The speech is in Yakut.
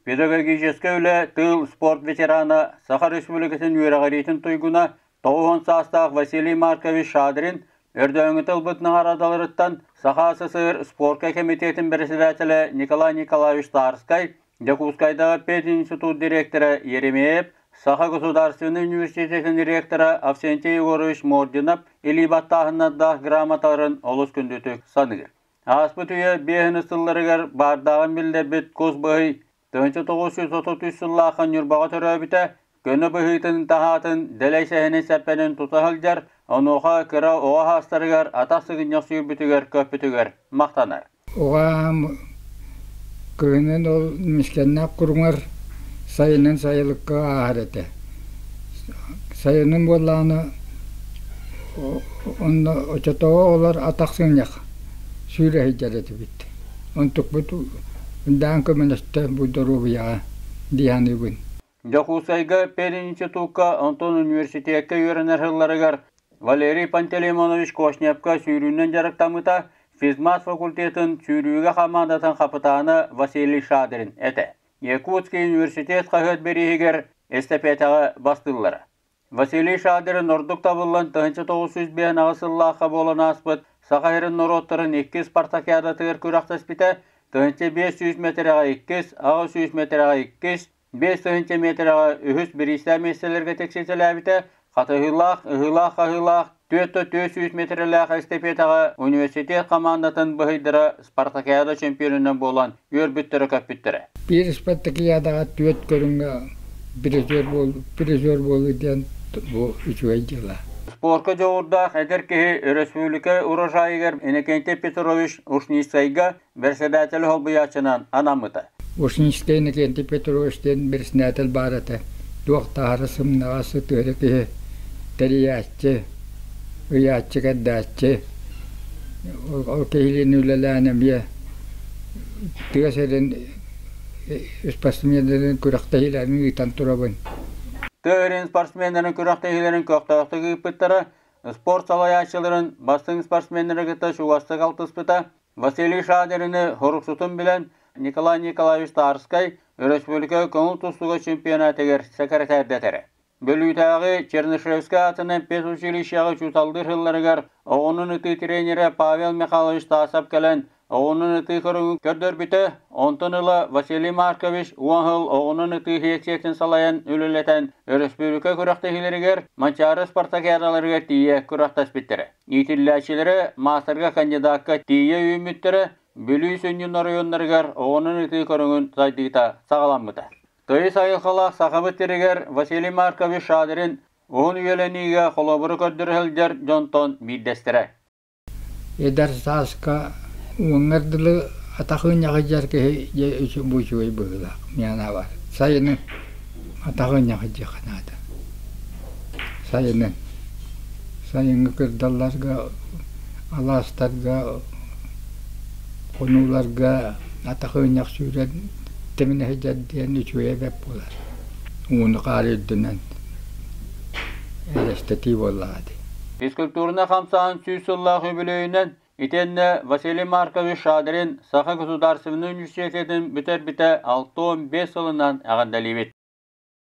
Педагогическай үлэ, тыыл, спорт ветерана, Саха Республикатын үөрэҕириитин туйгуна, 90 саастаах Василий Маркович Шадрин өрдөөҥҥүтэ ылбыт наҕараадаларыттан Саха СССР спорка кэмитиэтин бэрэссэдээтэлэ Николай Николаевич Тарскай, Дьокуускайдааҕы пединститут дириэктэрэ Еремеев, Саха государственнай университетын ректора Авсентий Егорович Мординов илии баттааһыннардаах грамоталарын олус күндүтүк саныыр. Ааспыт үйэ биэһин сылларыгар баардааҕын биллэрбит кус быһый 1933 сыллаахха Ньурбаҕа төрөөбүтэ, көнө быһыытын таһаатын дэлэй сэһэнин сэппэнин тута сылдьар, онуоха кыра оҕо аастарыгар атах сыгынньах сүүрбүтүгэр көппүтүгэр махтанар. Оҕам кыһынын ол мискэннээх куруҥар сайынын сайылыкка ааһар этэ. Сайынын буоллаҕына онно оччотооҕу оҕолор атах сыгынньах сүүрэ сылдьар этибит. Онтукпут даан көмөлөстө бу доруобуйаҕа дии саныыбын. Дьокуускайга пединститукка, онтон университекка үөрэнэр сылларыгар Валерий Пантелеймонович Кошневка сүүрүүнэн дьарыктаммыта, физмат факультетын сүүрүүгэ хамаандатын хапытаана Василий Шадрин этэ. Якутский университет хаһыат бирииһигэр эстэпиэтэҕэ бастыыллара. Василий Шадрин ордук табыллан 1958 сыллаахха буолан ааспыт Саха сирин норуоттарын иккис спартакиадатыгар күрэхтэспитэ, 1500 миэтэрэҕэ иккис, 800 миэтэрэҕэ иккис, 5000 миэтэрэҕэ үһүс бириистээх миэстэлэргэ тикситэлээбитэ, хатыһыылаах, ыһыылаах-хаһыылаах 4-400 миэтэрэлээх эстэпиэтэҕэ университет хамаандатын быһыйдара спартакиада чемпионунан буолан үөрбүттэрэ-көппүттэрэ. Биир спартакиадаҕа түөрт көрүҥҥэ призер буол призер буолуу диэн бу үчүгэй дьыала. Спорка дьоҕурдаах эдэр киһи өрөспүүбүлүкэ урожайыгар Иннокентий Петрович Ушницкайга бэрэссэдээтэли солбуйааччынан анаммыта. Ушницкай Иннокентий Петрович диэн бэрэссэдээтэл баар этэ. Туох таһара сымнаҕас ытыары киһи тэрийээччи, ыйааччы-кэрдээччи. Ол киһилиин үлэлээн эмиэ тыа сирин спортсменнарын күрэхтэһиилэрин ыытан турабын. Тыа сирин спортсменнарын күрэхтэһиилэрин көхтөөхтүк ыыппыттара, спорт салайааччыларын бастыҥ спортсменнары кытта чугастык алтыспыта, Василий Шадрины хоруксутун билэн Николай Николаевич Тарскай өрөспүүбүлүкэ көҥүл тустууга чемпионатыгар сэкирэтээрдэтэрэ. Бүлүүтээҕи Чернышевскай аатынан педучилищеҕа учууталлыыр сылларыгар оҕонун ытыы тренерэ Павел Михайлович Тасов кэлэн оҕонун ытыы көрүҥүн көрдөрбүтэ. Онтон ыла Василий Маркович уон сыл оҕонун ытыы секциятын салайан үлэлэтэн өрөспүүбүлүкэ күрэхтэһиилэригэр Манчаары спартакиадаларыгар тиийэ күрэхтэспиттэрэ. Иитиллээччилэрэ маастарга кандидакка тиийэ үүммүттэрэ, Бүлүү сүнньүн оройуоннарыгар оҕонун ытыы көрүҥүн сайдыыта саҕаламмыта. Тыйыс айылҕалаах Сахабыт сиригэр Василий Маркович Шадрин уһун үйэлэниигэ холобуру көрдөрө сылдьар дьонтон биирдэстэрэ. Эдэр сааска уоҥҥар дылы атах-ынньаҕы дьар киһи дьэ бу үчүгэй быһыылаах миэнэ бар. Сайынын атах-ынньаҕы дьиэхэ наада. Сайынын. Сайыҥҥы кырдалларга, алаастарга, хонууларга атах-ынньах сүүрэн тэминэ сылдьар диэн үчүгэйэ бэрт буолар. Ууну хаары үрдүнэн эрэстэтии буоллаҕа дии. Физкультурнай хамсааһын сүүс сыллаах үбүлүөйүнэн итиэннэ Василий Маркович Шадрин Саха государственнай университетын бүтэрбитэ 65 сылынан эҕэрдэлиибит.